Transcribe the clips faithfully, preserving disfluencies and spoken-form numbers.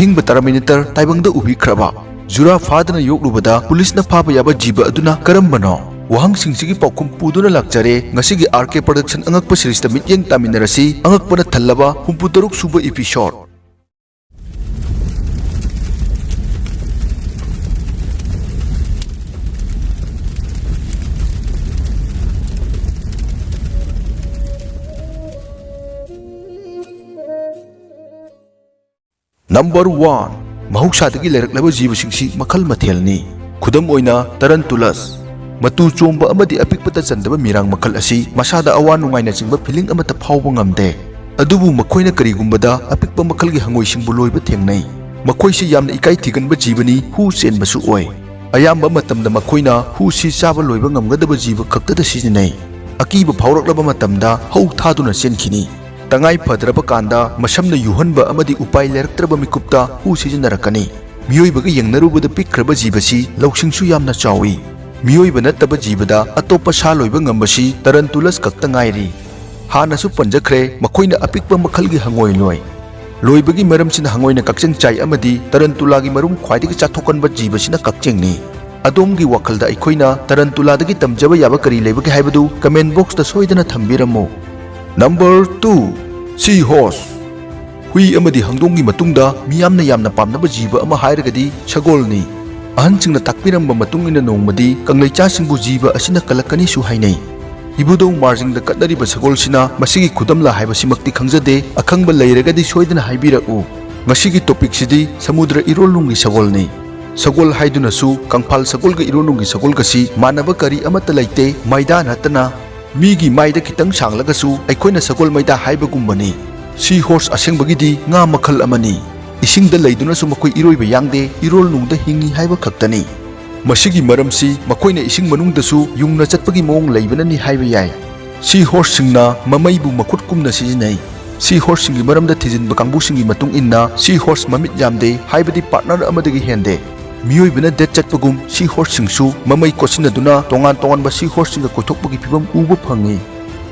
ꯑꯁꯦꯡꯕ Terminator ꯇꯥꯏꯕꯪꯗ ꯎꯕꯤꯈ꯭ꯔꯕ? ꯖꯨꯔꯥ ꯐꯥꯗꯅ ꯌꯣꯛꯂꯨꯕꯗ ꯄꯨꯂꯤꯁꯅ ꯐꯥꯕ ꯌꯥꯕ ꯖꯤꯕ ꯑꯗꯨꯅ ꯀꯔꯝꯕꯅꯣ? ꯋꯥꯍꯪꯁꯤꯡꯁꯤꯒꯤ ꯄꯥꯎꯈꯨꯝ ꯄꯨꯗꯨꯅ ꯂꯥꯛꯆꯔꯦ ꯉꯁꯤꯒꯤ R K Production ꯑꯉꯛꯄ series ꯇ ꯃꯤꯠꯌꯦꯡ ꯇꯥꯃꯤꯟꯅꯔꯁꯤ, ꯑꯉꯛꯄꯅ ꯊꯜꯂꯕ ꯍꯨꯝꯐꯨ ꯇꯔꯨꯛ ꯁꯨꯕ episode꯫ Number one, ꯃꯍꯧꯁꯥꯗꯒꯤ ꯂꯩꯔꯛꯂꯕ ꯖꯤꯕꯁꯤꯡꯁꯤ ꯃꯈꯜ ꯃꯊꯦꯜꯅꯤ꯫ ꯈꯨꯗꯝ ꯑꯣꯏꯅ, Tarantulas꯫ ꯃꯇꯨ ꯆꯣꯝꯕ ꯑꯃꯗꯤ ꯑꯄꯤꯛꯄꯗ ꯆꯟꯗꯕ ꯃꯤꯔꯥꯡ ꯃꯈꯜ ꯑꯁꯤ ꯃꯁꯥꯗ ꯑꯋꯥ ꯅꯨꯡꯉꯥꯏꯅꯆꯤꯡꯕ feeling ꯑꯃꯠꯇ ꯐꯥꯎꯕ ꯉꯝꯗꯦ꯫ ꯑꯗꯨꯕꯨ ꯃꯈꯣꯏꯅ ꯀꯔꯤꯒꯨꯝꯕꯗ ꯑꯄꯤꯛꯄ ꯃꯈꯜꯒꯤ ꯍꯉꯣꯏꯁꯤꯡꯕꯨ ꯂꯣꯏꯕ ꯊꯦꯡꯅꯩ꯫ ꯃꯈꯣꯏꯁꯤ ꯌꯥꯝꯅ ꯏꯀꯥꯏ ꯊꯤꯒꯟꯕ ꯖꯤꯕꯅꯤ, ꯍꯨ ꯆꯦꯟꯕꯁꯨ ꯑꯣꯏ꯫ ꯑꯌꯥꯝꯕ ꯃꯇꯝꯗ ꯃꯈꯣꯏꯅ ꯍꯨꯁꯤ ꯆꯥꯕ ꯂꯣꯏꯕ ꯉꯝꯒꯗꯕ ꯖꯤꯕ ꯈꯛꯇꯗ ꯁꯤꯖꯤꯟꯅꯩ꯫ ꯑꯀꯤꯕ ꯐꯥꯎꯔꯛꯂꯕ ꯃꯇꯝꯗ ꯍꯧ ꯊꯥꯗꯨꯅ ꯆꯦꯟꯈꯤꯅꯤ꯫ ꯇꯉꯥꯏ ꯐꯗ꯭ꯔꯕ ꯀꯥꯟꯗ ꯃꯁꯝꯅ ꯌꯨꯍꯟꯕ ꯑꯃꯗꯤ ꯎꯄꯥꯏ ꯂꯩꯔꯛꯇ꯭ꯔꯕ ꯃꯤꯀꯨꯞꯇ ꯍꯨ ꯁꯤꯖꯤꯟꯅꯔꯛꯀꯅꯤ꯫ ꯃꯤꯑꯣꯏꯕꯒ ꯌꯦꯡꯅꯔꯨꯕꯗ ꯄꯤꯛꯈ꯭ꯔꯕ ꯖꯤꯕꯁꯤ ꯂꯧꯁꯤꯡꯁꯨ ꯌꯥꯝꯅ ꯆꯥꯎꯏ꯫ ꯃꯤꯑꯣꯏꯕ ꯅꯠꯇꯕ ꯖꯤꯕꯗ ꯑꯇꯣꯞꯄ ꯁꯥ ꯂꯣꯏꯕ ꯉꯝꯕꯁꯤ Tarantulas ꯈꯛꯇ ꯉꯥꯏꯔꯤ꯫ ꯍꯥꯟꯅꯁꯨ ꯄꯟꯖꯈ꯭ꯔꯦ, ꯃꯈꯣꯏꯅ ꯑꯄꯤꯛꯄ ꯃꯈꯜꯒꯤ ꯍꯉꯣꯏ ꯂꯣꯏ꯫ ꯂꯣꯏꯕꯒꯤ ꯃꯔꯝꯁꯤꯅ ꯍꯉꯣꯏꯅ ꯀꯛꯆꯦꯡ ꯆꯥꯏ ꯑꯃꯗꯤ Tarantula ꯒꯤ ꯃꯔꯨꯝ ꯈ꯭ꯋꯥꯏꯗꯒꯤ ꯆꯥꯊꯣꯛꯀꯟꯕ ꯖꯤꯕꯁꯤꯅ ꯀꯛꯆꯦꯡꯅꯤ꯫ ꯑꯗꯣꯝꯒꯤ ꯋꯥꯈꯜꯗ ꯑꯩꯈꯣꯏꯅ Tarantula ꯗꯒꯤ ꯇꯝꯖꯕ ꯌꯥꯕ ꯀꯔꯤ ꯂꯩꯕꯒꯦ ꯍꯥꯏꯕꯗꯨ comment box ꯇ ꯁꯣꯏꯗꯅ ꯊꯝꯕꯤꯔꯝꯃꯨ꯫ Number two, Seahorse꯫ ꯍꯨꯏ ꯑꯃꯗꯤ ꯍꯪꯗꯣꯡꯒꯤ ꯃꯇꯨꯡꯗ ꯃꯤꯌꯥꯝꯅ ꯌꯥꯝꯅ ꯄꯥꯝꯅꯕ ꯖꯤꯕ ꯑꯃ ꯍꯥꯏꯔꯒꯗꯤ ꯁꯒꯣꯜꯅꯤ꯫ ꯑꯍꯟꯁꯤꯡꯅ ꯇꯥꯛꯄꯤꯔꯝꯕ ꯃꯇꯨꯡ ꯏꯟꯅ ꯅꯣꯡꯃꯗꯤ ꯀꯪꯂꯩꯆꯥꯁꯤꯡꯕꯨ ꯖꯤꯕ ꯑꯁꯤꯅ ꯀꯜꯂꯛꯀꯅꯤꯁꯨ ꯍꯥꯏꯅꯩ꯫ ꯏꯕꯨꯙꯧ ꯃꯥꯔꯖꯤꯡꯗ ꯀꯠꯅꯔꯤꯕ ꯁꯒꯣꯜꯁꯤꯅ ꯃꯁꯤꯒꯤ ꯈꯨꯗꯝꯂꯥ ꯍꯥꯏꯕꯁꯤꯃꯛꯇꯤ ꯈꯪꯖꯗꯦ, ꯑꯈꯪꯕ ꯂꯩꯔꯒꯗꯤ ꯁꯣꯏꯗꯅ ꯍꯥꯏꯕꯤꯔꯛꯎ꯫ ꯉꯁꯤꯒꯤ topic ꯁꯤꯗꯤ ꯁꯃꯨꯗ꯭ꯔ ꯏꯔꯣꯜꯅꯨꯡꯒꯤ ꯁꯒꯣꯜꯅꯤ꯫ ꯁꯒꯣꯜ ꯍꯥꯏꯗꯨꯅꯁꯨ ꯀꯪꯐꯥꯜ ꯁꯒꯣꯜꯒ ꯏꯔꯣꯜꯅꯨꯡꯒꯤ ꯁꯒꯣꯜꯒꯁꯤ ꯃꯥꯟꯅꯕ ꯀꯔꯤ ꯑꯃꯠꯇ ꯂꯩꯇꯦ, ꯃꯩꯗꯥ ꯅꯠꯇꯅ꯫ ꯃꯤꯒꯤ ꯃꯥꯏꯗ ꯈꯤꯇꯪ ꯁꯥꯡꯂꯒꯁꯨ ꯑꯩꯈꯣꯏꯅ ꯁꯒꯣꯜ ꯃꯩꯗꯥ ꯍꯥꯏꯕꯒꯨꯝꯕꯅꯤ꯫ Seahorse ꯑꯁꯦꯡꯕꯒꯤꯗꯤ ꯉꯥ ꯃꯈꯜ ꯑꯃꯅꯤ꯫ ꯏꯁꯤꯡꯗ ꯂꯩꯗꯨꯅꯁꯨ ꯃꯈꯣꯏ ꯏꯔꯣꯏꯕ ꯌꯥꯡꯗꯦ, ꯏꯔꯣꯜꯅꯨꯡꯗ ꯍꯤꯡꯏ ꯍꯥꯏꯕ ꯈꯛꯇꯅꯤ꯫ ꯃꯁꯤꯒꯤ ꯃꯔꯝꯁꯤ ꯃꯈꯣꯏꯅ ꯏꯁꯤꯡ ꯃꯅꯨꯡꯗꯁꯨ ꯌꯨꯡꯅ ꯆꯠꯄꯒꯤ ꯃꯑꯣꯡ ꯂꯩꯕꯅꯅꯤ ꯍꯥꯏꯕ ꯌꯥꯏ꯫ Seahorse ꯁꯤꯡꯅ ꯃꯃꯩꯕꯨ ꯃꯈꯨꯠ ꯀꯨꯝꯅ ꯁꯤꯖꯤꯟꯅꯩ꯫ Seahorse ꯁꯤꯡꯒꯤ ꯃꯔꯝꯗ ꯊꯤꯖꯤꯟꯕ ꯀꯥꯡꯕꯨꯁꯤꯡꯒꯤ ꯃꯇꯨꯡ ꯏꯟꯅ, seahorse ꯃꯃꯤꯠ ꯌꯥꯝꯗꯦ, ꯍꯥꯏꯕꯗꯤ partner ꯑꯃꯗꯒꯤ ꯍꯦꯟꯗꯦ꯫ ꯃꯤꯑꯣꯏꯕꯅ date ꯆꯠꯄꯒꯨꯝ seahorse ꯁꯤꯡꯁꯨ ꯃꯃꯩ ꯀꯣꯠꯁꯤꯟꯅꯗꯨꯅ ꯇꯣꯉꯥꯟ ꯇꯣꯉꯥꯟꯕ seahorse ꯁꯤꯡꯒ ꯀꯣꯏꯊꯣꯛꯄꯒꯤ ꯐꯤꯚꯝ ꯎꯕ ꯐꯪꯏ꯫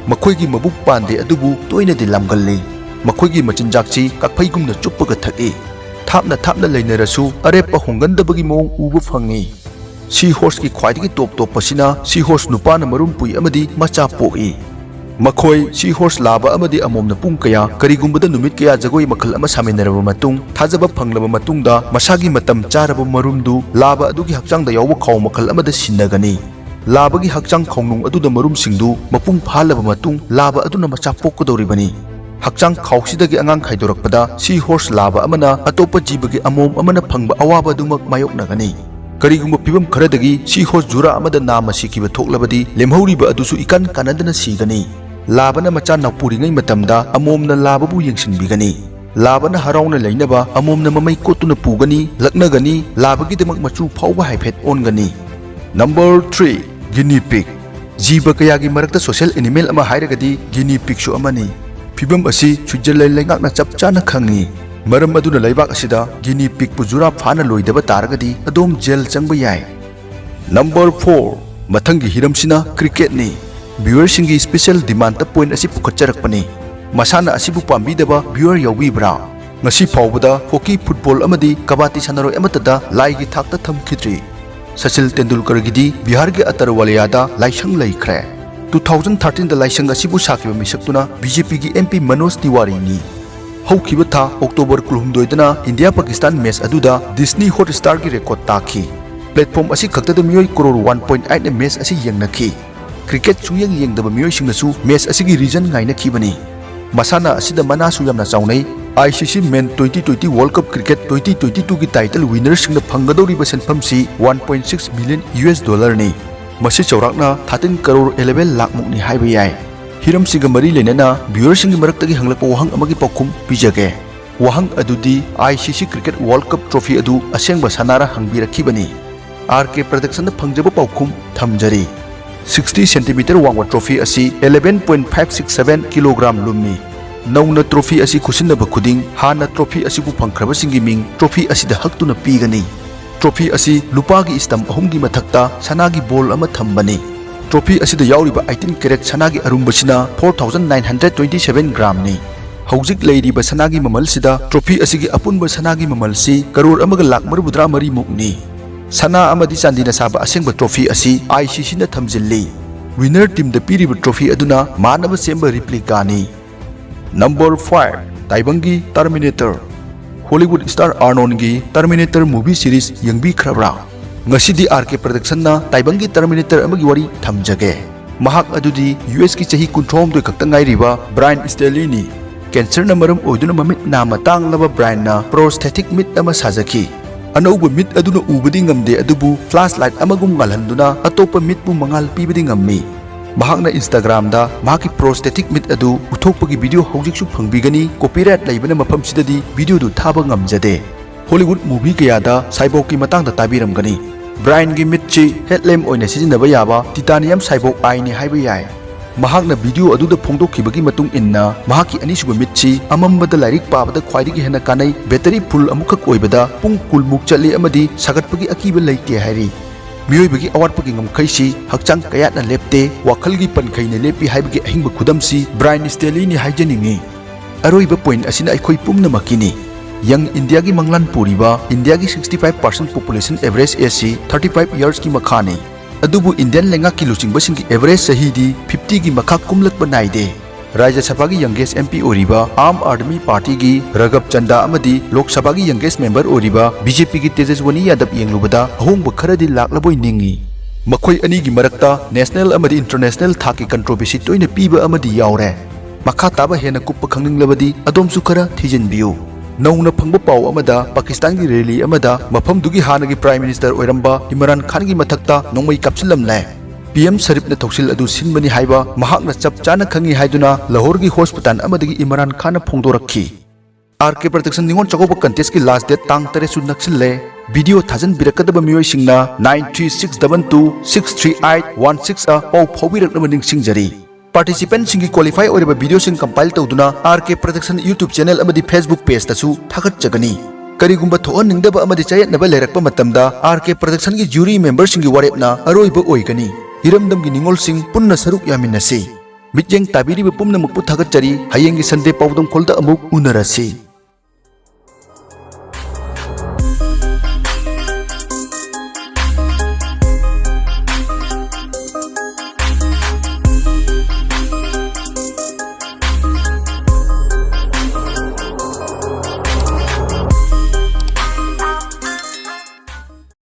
ꯃꯈꯣꯏꯒꯤ ꯃꯕꯨꯛ ꯄꯥꯟꯗꯦ, ꯑꯗꯨꯕꯨ ꯇꯣꯏꯅꯗꯤ ꯂꯥꯝꯒꯜꯂꯤ꯫ ꯃꯈꯣꯏꯒꯤ ꯃꯆꯤꯟꯖꯥꯛꯁꯤ ꯀꯛꯐꯩꯒꯨꯝꯅ ꯆꯨꯞꯄꯒ ꯊꯛꯏ꯫ ꯊꯥꯞꯅ ꯊꯥꯞꯅ ꯂꯩꯅꯔꯁꯨ ꯑꯔꯦꯞꯄ ꯍꯣꯡꯒꯟꯗꯕꯒꯤ ꯃꯑꯣꯡ ꯎꯕ ꯐꯪꯉꯤ꯫ ꯁꯤ ꯍꯣꯔꯁꯀꯤ ꯈ꯭ꯋꯥꯏꯗꯒꯤ ꯇꯣꯞ ꯇꯣꯞꯄꯁꯤꯅ ꯁꯤ ꯍꯣꯔꯁ ꯅꯨꯄꯥꯅ ꯃꯔꯨꯝ ꯄꯨꯏ ꯑꯃꯗꯤ ꯃꯆꯥ ꯄꯣꯛꯏ꯫ ꯃꯈꯣꯏ ꯁꯤ ꯍꯣꯔꯁ ꯂꯥꯕ ꯑꯃꯗꯤ ꯑꯃꯣꯝꯅ ꯄꯨꯡ ꯀꯌꯥ, ꯀꯔꯤꯒꯨꯝꯕꯗ ꯅꯨꯃꯤꯠ ꯀꯌꯥ ꯖꯒꯣꯏ ꯃꯈꯜ ꯑꯃ ꯁꯥꯃꯤꯟꯅꯔꯕ ꯃꯇꯨꯡ, ꯊꯥꯖꯕ ꯐꯪꯂꯕ ꯃꯇꯨꯡꯗ ꯃꯁꯥꯒꯤ ꯃꯇꯝ ꯆꯥꯔꯕ ꯃꯔꯨꯝꯗꯨ ꯂꯥꯕ ꯑꯗꯨꯒꯤ ꯍꯛꯆꯥꯡꯗ ꯌꯥꯎꯕ ꯈꯥꯎ ꯃꯈꯜ ꯑꯃꯗ ꯁꯤꯟꯅꯒꯅꯤ꯫ ꯂꯥꯕꯒꯤ ꯍꯛꯆꯥꯡ ꯈꯥꯎꯅꯨꯡ ꯑꯗꯨꯗ ꯃꯔꯨꯝꯁꯤꯡꯗꯨ ꯃꯄꯨꯡ ꯐꯥꯍꯜꯂꯕ ꯃꯇꯨꯡ, ꯂꯥꯕ ꯑꯗꯨꯅ ꯃꯆꯥ ꯄꯣꯛꯀꯗꯧꯔꯤꯕꯅꯤ꯫ ꯍꯛꯆꯥꯡ ꯈꯥꯎꯁꯤꯗꯒꯤ ꯑꯉꯥꯡ ꯈꯥꯏꯗꯣꯔꯛꯄꯗ, ꯁꯤ ꯍꯣꯔꯁ ꯂꯥꯕ ꯑꯃꯅ ꯑꯇꯣꯞꯄ ꯖꯤꯕꯒꯤ ꯑꯃꯣꯝ ꯑꯃꯅ ꯐꯪꯕ ꯑꯋꯥꯕ ꯑꯗꯨꯃꯛ ꯃꯥꯌꯣꯛꯅꯒꯅꯤ꯫ ꯀꯔꯤꯒꯨꯝꯕ ꯐꯤꯚꯝ ꯈꯔꯗꯒꯤ ꯁꯤ ꯍꯣꯔꯁ ꯖꯨꯔꯥ ꯑꯃꯗ ꯅꯥꯝꯃ ꯁꯤꯈꯤꯕ ꯊꯣꯛꯂꯕꯗꯤ, ꯂꯦꯝꯍꯧꯔꯤꯕ ꯑꯗꯨꯁꯨ ꯏꯀꯥꯟ ꯀꯥꯟꯅꯗꯅ ꯁꯤꯒꯅꯤ꯫ ꯂꯥꯕꯅ ꯃꯆꯥ ꯅꯥꯎꯄꯨꯔꯤꯉꯩ ꯃꯇꯝꯗ ꯑꯃꯣꯝꯅ ꯂꯥꯕꯕꯨ ꯌꯦꯡꯁꯤꯟꯕꯤꯒꯅꯤ꯫ ꯂꯥꯕꯅ ꯍꯔꯥꯎꯅ ꯂꯩꯅꯕ ꯑꯃꯣꯝꯅ ꯃꯃꯩ ꯀꯣꯠꯇꯨꯅ ꯄꯨꯒꯅꯤ, ꯂꯛꯅꯒꯅꯤ, ꯂꯥꯕꯒꯤꯗꯃꯛ ꯃꯆꯨ ꯐꯥꯎꯕ ꯍꯥꯏꯐꯦꯠ ꯑꯣꯟꯒꯅꯤ꯫ Number three, Guinea pig. ꯖꯤꯕ ꯀꯌꯥꯒꯤ ꯃꯔꯛꯇ social animal ꯑꯃ ꯍꯥꯏꯔꯒꯗꯤ Guinea pigꯁꯨ ꯑꯃꯅꯤ꯫ ꯐꯤꯚꯝ ꯑꯁꯤ Switzerland ꯂꯩꯉꯥꯛꯅ ꯆꯞ ꯆꯥꯅ ꯈꯪꯏ꯫ ꯃꯔꯝ ꯑꯗꯨꯅ ꯂꯩꯕꯥꯛ ꯑꯁꯤꯗ Guinea pigꯄꯨ ꯖꯨꯔꯥ ꯐꯥꯅ ꯂꯣꯏꯗꯕ ꯇꯥꯔꯒꯗꯤ ꯑꯗꯣꯝ ꯖꯦꯜ ꯆꯪꯕ ꯌꯥꯏ꯫ Number four, ꯃꯊꯪꯒꯤ ꯍꯤꯔꯝꯁꯤꯅ cricketꯅꯤ꯫ Viewerꯁꯤꯡꯒꯤ special demandꯇ point ꯑꯁꯤ ꯄꯨꯈꯠꯆꯔꯛꯄꯅꯤ꯫ ꯃꯁꯥꯟꯅ ꯑꯁꯤꯕꯨ ꯄꯥꯝꯕꯤꯗꯕ viewer ꯌꯥꯎꯕꯤꯕ꯭ꯔꯥ? ꯉꯁꯤ ꯐꯥꯎꯕꯗ hockey, football ꯑꯃꯗꯤ ꯀꯕꯥꯇꯤ ꯁꯥꯟꯅꯔꯣꯏ ꯑꯃꯠꯇꯗ ꯂꯥꯏꯒꯤ ꯊꯥꯛꯇ ꯊꯝꯈꯤꯗ꯭ꯔꯤ꯫ ꯁꯆꯤꯜ ꯇꯦꯟꯗꯨꯜꯀꯔꯒꯤꯗꯤ ꯕꯤꯍꯥꯔꯒꯤ ꯑꯇꯔꯋꯥꯂꯤꯌꯥꯗ ꯂꯥꯏꯁꯪ ꯂꯩꯈ꯭ꯔꯦ꯫ Two thousand thirteenꯗ ꯂꯥꯏꯁꯪ ꯑꯁꯤꯕꯨ ꯁꯥꯈꯤꯕ ꯃꯤꯁꯛꯇꯨꯅ BJPꯒꯤ MP ꯃꯅꯣꯖ ꯇꯤꯋꯥꯔꯤꯅꯤ꯫ ꯍꯧꯈꯤꯕ ꯊꯥ October ꯀꯨꯟꯍꯨꯝꯗꯣꯏꯗꯅ India Pakistan match ꯑꯗꯨꯗ Disney Hotstarꯒꯤ record ꯇꯥꯈꯤ꯫ Platform ꯑꯁꯤ ꯈꯛꯇꯗ ꯃꯤꯑꯣꯏ ꯀꯔꯣꯔ one point eightꯅ match ꯑꯁꯤ ꯌꯦꯡꯅꯈꯤ꯫ Cricket ꯁꯨꯡꯌꯦꯡ ꯌꯦꯡꯗꯕ ꯃꯤꯑꯣꯏꯁꯤꯡꯅꯁꯨ match ꯑꯁꯤꯒꯤ reason ꯉꯥꯏꯅꯈꯤꯕꯅꯤ꯫ ꯃꯁꯥꯟꯅ ꯑꯁꯤꯗ ꯃꯅꯥꯁꯨ ꯌꯥꯝꯅ ꯆꯥꯎꯅꯩ꯫ ICC Men twenty twenty World Cup Cricket twenty twenty twoꯒꯤ title winnerꯁꯤꯡꯅ ꯐꯪꯒꯗꯧꯔꯤꯕ ꯁꯦꯟꯐꯝꯁꯤ one point six million US dollarꯅꯤ꯫ ꯃꯁꯤ ꯆꯥꯎꯔꯥꯛꯅ thirteen crore eleven lakh ꯃꯨꯛꯅꯤ ꯍꯥꯏꯕ ꯌꯥꯏ꯫ ꯍꯤꯔꯝꯁꯤꯒ ꯃꯔꯤ ꯂꯩꯅꯅ viewerꯁꯤꯡꯒꯤ ꯃꯔꯛꯇꯒꯤ ꯍꯪꯂꯛꯄ ꯋꯥꯍꯪ ꯑꯃꯒꯤ ꯄꯥꯎꯈꯨꯝ ꯄꯤꯖꯒꯦ꯫ ꯋꯥꯍꯪ ꯑꯗꯨꯗꯤ ICC Cricket World Cup trophy ꯑꯗꯨ ꯑꯁꯦꯡꯕ ꯁꯅꯥꯔ ꯍꯪꯕꯤꯔꯛꯈꯤꯕꯅꯤ꯫ RK Productionꯗ ꯐꯪꯖꯕ ꯄꯥꯎꯈꯨꯝ ꯊꯝꯖꯔꯤ꯫ Sixty centimeter ꯋꯥꯡꯕ trophy ꯑꯁꯤ eleven point five six seven kilogram ꯂꯨꯝꯃꯤ꯫ ꯅꯧꯅ trophy ꯑꯁꯤ ꯈꯨꯠꯁꯤꯟꯅꯕ ꯈꯨꯗꯤꯡ ꯍꯥꯟꯅ trophy ꯑꯁꯤꯕꯨ ꯐꯪꯈ꯭ꯔꯕꯁꯤꯡꯒꯤ ꯃꯤꯡ trophy ꯑꯁꯤꯗ ꯍꯛꯇꯨꯅ ꯄꯤꯒꯅꯤ꯫ Trophy ꯑꯁꯤ ꯂꯨꯄꯥꯒꯤ stamp ꯑꯍꯨꯝꯒꯤ ꯃꯊꯛꯇ ꯁꯅꯥꯒꯤ ball ꯑꯃ ꯊꯝꯕꯅꯤ꯫ Trophy ꯑꯁꯤꯗ ꯌꯥꯎꯔꯤꯕ eighteen carat ꯁꯅꯥꯒꯤ ꯑꯔꯨꯝꯕꯁꯤꯅ four thousand nine hundred twenty seven gramꯅꯤ꯫ ꯍꯧꯖꯤꯛ ꯂꯩꯔꯤꯕ ꯁꯅꯥꯒꯤ ꯃꯃꯜꯁꯤꯗ trophy ꯑꯁꯤꯒꯤ ꯑꯄꯨꯟꯕ ꯁꯅꯥꯒꯤ ꯃꯃꯜꯁꯤ ꯀꯔꯣꯔ ꯑꯃꯒ ꯂꯥꯈ ꯃꯔꯤꯐꯨꯇꯔꯥ ꯃꯔꯤꯃꯨꯛꯅꯤ꯫ ꯁꯅꯥ ꯑꯃꯗꯤ ꯆꯥꯟꯗꯤꯅ ꯁꯥꯕ ꯑꯁꯦꯡꯕ trophy ꯑꯁꯤ ICCꯅ ꯊꯝꯖꯤꯜꯂꯤ꯫ Winner teamꯗ ꯄꯤꯔꯤꯕ trophy ꯑꯗꯨꯅ ꯃꯥꯟꯅꯕ ꯁꯦꯝꯕ replicaꯅꯤ꯫ Number five, ꯇꯥꯏꯕꯪꯒꯤ Terminator꯫ Hollywood star Arnoldꯒꯤ Terminator movie series ꯌꯦꯡꯕꯤꯈ꯭ꯔꯕ꯭ꯔꯥ? ꯉꯁꯤꯗꯤ RK Productionꯅ ꯇꯥꯏꯕꯪꯒꯤ Terminator ꯑꯃꯒꯤ ꯋꯥꯔꯤ ꯊꯝꯖꯒꯦ꯫ ꯃꯍꯥꯛ ꯑꯗꯨꯗꯤ USꯀꯤ ꯆꯍꯤ ꯀꯨꯟꯊ꯭ꯔꯥꯍꯨꯝꯗꯣꯏ ꯈꯛꯇ ꯉꯥꯏꯔꯤꯕ Brian Staleyꯅꯤ꯫ Cancerꯅ ꯃꯔꯝ ꯑꯣꯏꯗꯨꯅ ꯃꯃꯤꯠ ꯅꯥꯝꯃ ꯇꯥꯡꯂꯕ Brianꯅ prosthetic ꯃꯤꯠ ꯑꯃ ꯁꯥꯖꯈꯤ꯫ ꯑꯅꯧꯕ ꯃꯤꯠ ꯑꯗꯨꯅ ꯎꯕꯗꯤ ꯉꯝꯗꯦ, ꯑꯗꯨꯕꯨ flashlight ꯑꯃꯒꯨꯝ ꯉꯥꯜꯍꯟꯗꯨꯅ ꯑꯇꯣꯞꯄ ꯃꯤꯠꯄꯨ ꯃꯉꯥꯜ ꯄꯤꯕꯗꯤ ꯉꯝꯃꯤ꯫ ꯃꯍꯥꯛꯅ Instagramꯗ ꯃꯍꯥꯛꯀꯤ prosthetic ꯃꯤꯠ ꯑꯗꯨ ꯎꯠꯊꯣꯛꯄꯒꯤ video ꯍꯧꯖꯤꯛꯁꯨ ꯐꯪꯕꯤꯒꯅꯤ꯫ Copyright ꯂꯩꯕꯅ ꯃꯐꯝꯁꯤꯗꯗꯤ videoꯗꯨ ꯊꯥꯕ ꯉꯝꯖꯗꯦ꯫ Hollywood movie ꯀꯌꯥꯗ cyborgꯀꯤ ꯃꯇꯥꯡꯗ ꯇꯥꯕꯤꯔꯝꯒꯅꯤ꯫ Brianꯒꯤ ꯃꯤꯠꯁꯤ headlamp ꯑꯣꯏꯅ ꯁꯤꯖꯤꯟꯅꯕ ꯌꯥꯕ titanium cyborg eyeꯅꯤ ꯍꯥꯏꯕ ꯌꯥꯏ꯫ ꯃꯍꯥꯛꯅ video ꯑꯗꯨꯗ ꯐꯣꯡꯗꯣꯛꯈꯤꯕꯒꯤ ꯃꯇꯨꯡ ꯏꯟꯅ, ꯃꯍꯥꯛꯀꯤ ꯑꯅꯤꯁꯨꯕ ꯃꯤꯠꯁꯤ ꯑꯃꯝꯕꯗ ꯂꯥꯏꯔꯤꯛ ꯄꯥꯕꯗ ꯈ꯭ꯋꯥꯏꯗꯒꯤ ꯍꯦꯟꯅ ꯀꯥꯟꯅꯩ, battery full ꯑꯃꯈꯛ ꯑꯣꯏꯕꯗ ꯄꯨꯡ ꯀꯨꯟꯃꯨꯛ ꯆꯠꯂꯤ ꯑꯃꯗꯤ ꯁꯥꯒꯠꯄꯒꯤ ꯑꯀꯤꯕ ꯂꯩꯇꯦ ꯍꯥꯏꯔꯤ꯫ ꯃꯤꯑꯣꯏꯕꯒꯤ ꯑꯋꯥꯠꯄꯒꯤ ꯉꯝꯈꯩꯁꯤ ꯍꯛꯆꯥꯡ ꯀꯌꯥꯠꯅ ꯂꯦꯞꯇꯦ, ꯋꯥꯈꯜꯒꯤ ꯄꯟꯈꯩꯅ ꯂꯦꯞꯄꯤ ꯍꯥꯏꯕꯒꯤ ꯑꯍꯤꯡꯕ ꯈꯨꯗꯝꯁꯤ Brian Staleyꯅꯤ ꯍꯥꯏꯖꯅꯤꯡꯏ꯫ ꯑꯔꯣꯏꯕ point ꯑꯁꯤꯅ ꯑꯩꯈꯣꯏ ꯄꯨꯝꯅꯃꯛꯀꯤꯅꯤ꯫ Young Indiaꯒꯤ ꯃꯪꯂꯥꯟ ꯄꯨꯔꯤꯕ Indiaꯒꯤ sixty five percent population average age ꯁꯤ thirty five yearsꯀꯤ ꯃꯈꯥꯅꯤ꯫ ꯑꯗꯨꯕꯨ Indian ꯂꯩꯉꯥꯛꯀꯤ ꯂꯨꯆꯤꯡꯕꯁꯤꯡꯒꯤ average ꯆꯍꯤꯗꯤ fiftyꯒꯤ ꯃꯈꯥ ꯀꯨꯝꯂꯛꯄ ꯅꯥꯏꯗꯦ꯫ ꯔꯥꯖ꯭ꯌ ꯁꯚꯥꯒꯤ youngest MP ꯑꯣꯏꯔꯤꯕ ꯑꯥꯝ ꯑꯥꯗꯃꯤ ꯄꯥꯔꯇꯤꯒꯤ ꯔꯥꯘꯕ ꯆꯟꯗ ꯑꯃꯗꯤ ꯂꯣꯛ ꯁꯚꯥꯒꯤ youngest member ꯑꯣꯏꯔꯤꯕ BJPꯒꯤ ꯇꯦꯖꯁ꯭ꯋꯅꯤ ꯌꯥꯗꯕ ꯌꯦꯡꯂꯨꯕꯗ ꯑꯍꯣꯡꯕ ꯈꯔꯗꯤ ꯂꯥꯛꯂꯕꯣꯏ ꯅꯤꯡꯏ꯫ ꯃꯈꯣꯏ ꯑꯅꯤꯒꯤ ꯃꯔꯛꯇ national ꯑꯃꯗꯤ international ꯊꯥꯛꯀꯤ controversy ꯇꯣꯏꯅ ꯄꯤꯕ ꯑꯃꯗꯤ ꯌꯥꯎꯔꯦ꯫ ꯃꯈꯥ ꯇꯥꯕ ꯍꯦꯟꯅ ꯀꯨꯞꯄ ꯈꯪꯅꯤꯡꯂꯕꯗꯤ ꯑꯗꯣꯝꯁꯨ ꯈꯔ ꯊꯤꯖꯤꯟꯕꯤꯌꯨ꯫ ꯅꯧꯅ ꯐꯪꯕ ꯄꯥꯎ ꯑꯃꯗ, ꯄꯥꯀꯤꯁꯇꯥꯟꯒꯤ rally ꯑꯃꯗ ꯃꯐꯝꯗꯨꯒꯤ ꯍꯥꯟꯅꯒꯤ Prime Minister ꯑꯣꯏꯔꯝꯕ ꯏꯃꯔꯥꯟ ꯈꯥꯟꯒꯤ ꯃꯊꯛꯇ ꯅꯣꯡꯃꯩ ꯀꯥꯞꯁꯤꯜꯂꯝꯂꯦ꯫ PM ꯁꯔꯤꯐꯅ ꯊꯧꯁꯤꯜ ꯑꯗꯨ ꯁꯤꯟꯕꯅꯤ ꯍꯥꯏꯕ ꯃꯍꯥꯛꯅ ꯆꯞ ꯆꯥꯅ ꯈꯪꯏ ꯍꯥꯏꯗꯨꯅ ꯂꯥꯍꯣꯔꯒꯤ hospital ꯑꯃꯗꯒꯤ ꯏꯃꯔꯥꯟ ꯈꯥꯟꯅ ꯐꯣꯡꯗꯣꯔꯛꯈꯤ꯫ RK Production Ningol Chakkouba contestꯀꯤ last date ꯇꯥꯡ ꯇꯔꯦꯠꯁꯨ ꯅꯛꯁꯤꯜꯂꯦ꯫ Video ꯊꯥꯖꯤꯟꯕꯤꯔꯛꯀꯗꯕ ꯃꯤꯑꯣꯏꯁꯤꯡꯅ nine three six double two six three eight one six ꯗ ꯄꯥꯎ ꯐꯥꯎꯕꯤꯔꯛꯅꯕ ꯅꯤꯡꯁꯤꯡꯖꯔꯤ꯫ Participantꯁꯤꯡꯒꯤ qualify ꯑꯣꯏꯔꯕ videoꯁꯤꯡ compile ꯇꯧꯗꯨꯅ RK Production YouTube channel ꯑꯃꯗꯤ Facebook pageꯇꯁꯨ ꯊꯥꯒꯠꯆꯒꯅꯤ꯫ ꯀꯔꯤꯒꯨꯝꯕ ꯊꯣꯛꯍꯟꯅꯤꯡꯗꯕ ꯑꯃꯗꯤ ꯆꯌꯦꯠꯅꯕ ꯂꯩꯔꯛꯄ ꯃꯇꯝꯗ, RK Productionꯒꯤ jury memberꯁꯤꯡꯒꯤ ꯋꯥꯔꯦꯞꯅ ꯑꯔꯣꯏꯕ ꯑꯣꯏꯒꯅꯤ꯫ ꯏꯔꯝꯗꯝꯒꯤ ꯅꯤꯉꯣꯜꯁꯤꯡ, ꯄꯨꯟꯅ ꯁꯔꯨꯛ ꯌꯥꯃꯤꯟꯅꯁꯤ꯫ ꯃꯤꯠꯌꯦꯡ ꯇꯥꯕꯤꯔꯤꯕ ꯄꯨꯝꯅꯃꯛꯄꯨ ꯊꯥꯒꯠꯆꯔꯤ꯫ ꯍꯌꯦꯡꯒꯤ ꯁꯟꯗꯦ ꯄꯥꯎꯗꯝꯈꯣꯜꯗ ꯑꯃꯨꯛ ꯎꯅꯔꯁꯤ꯫